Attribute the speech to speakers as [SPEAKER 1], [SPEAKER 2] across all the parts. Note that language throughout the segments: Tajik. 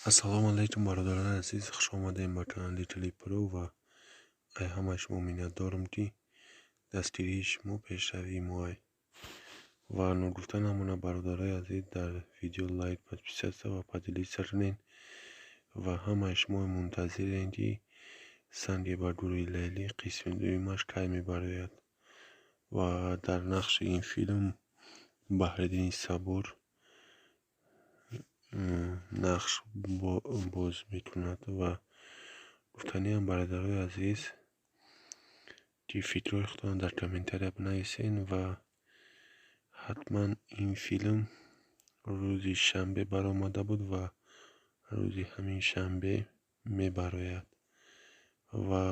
[SPEAKER 1] Ассалому алайкум, бародарони азиз, хуш омадем ба канали Телепро. Ва ай ҳамаи шумо миннатдорам, ки дастгирии шумо пешравии моай. Ва ногуфта намонад, бародарои азиз, дар видео лайк, подписаться ва поделиться кунед. Ва ҳамаи шумо мунтазирем, ки «Санге ба гӯри Лайлӣ» қисми дуюмаш кай мебарояд. Ва дар нақши ин филм Баҳриддини Сабур нақш боз мекунад. Ва гуфтаниам, бародарои азиз, ки фикрҳои худтонро дар комментария бинависед. Ва ҳатман ин филм рӯзи шанбе баромада буд ва рӯзи ҳамин шанбе мебарояд. Ва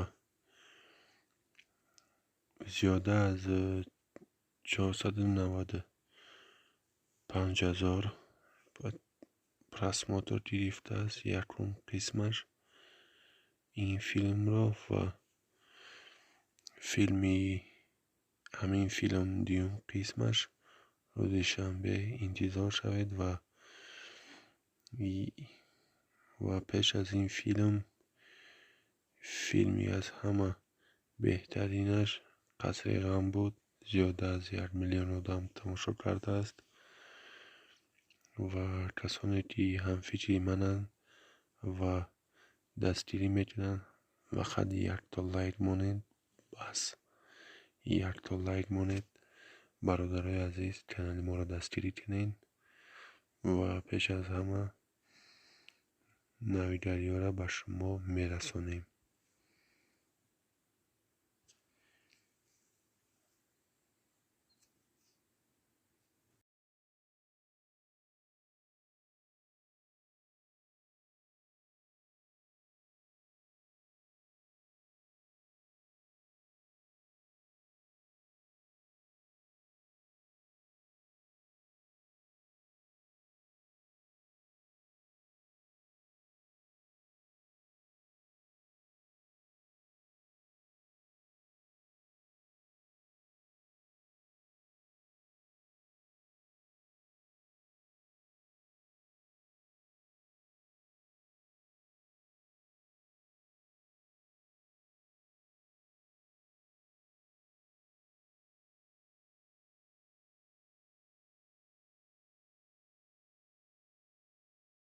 [SPEAKER 1] зиёда аз 495 000 просмотр гирифтааст якум қисмаш ин филмро. Ва филми ҳамин филм, дуюм қисмаш, рӯзи шанбе интизор шавед. Ва пеш аз ин филм, филми аз ҳама беҳтаринаш «Қасри ғам» буд, зиёда аз 1 миллион одам тамошо кардааст. Ва касоне ки ҳамфикри мананд ва дастгирӣ мекунанд, фақат якто лайк монед, бас, якто лайк монед. Бародарои азиз, канали моро дастгирӣ кунед ва пеш аз ҳама навигариҳоро ба шумо мерасонем.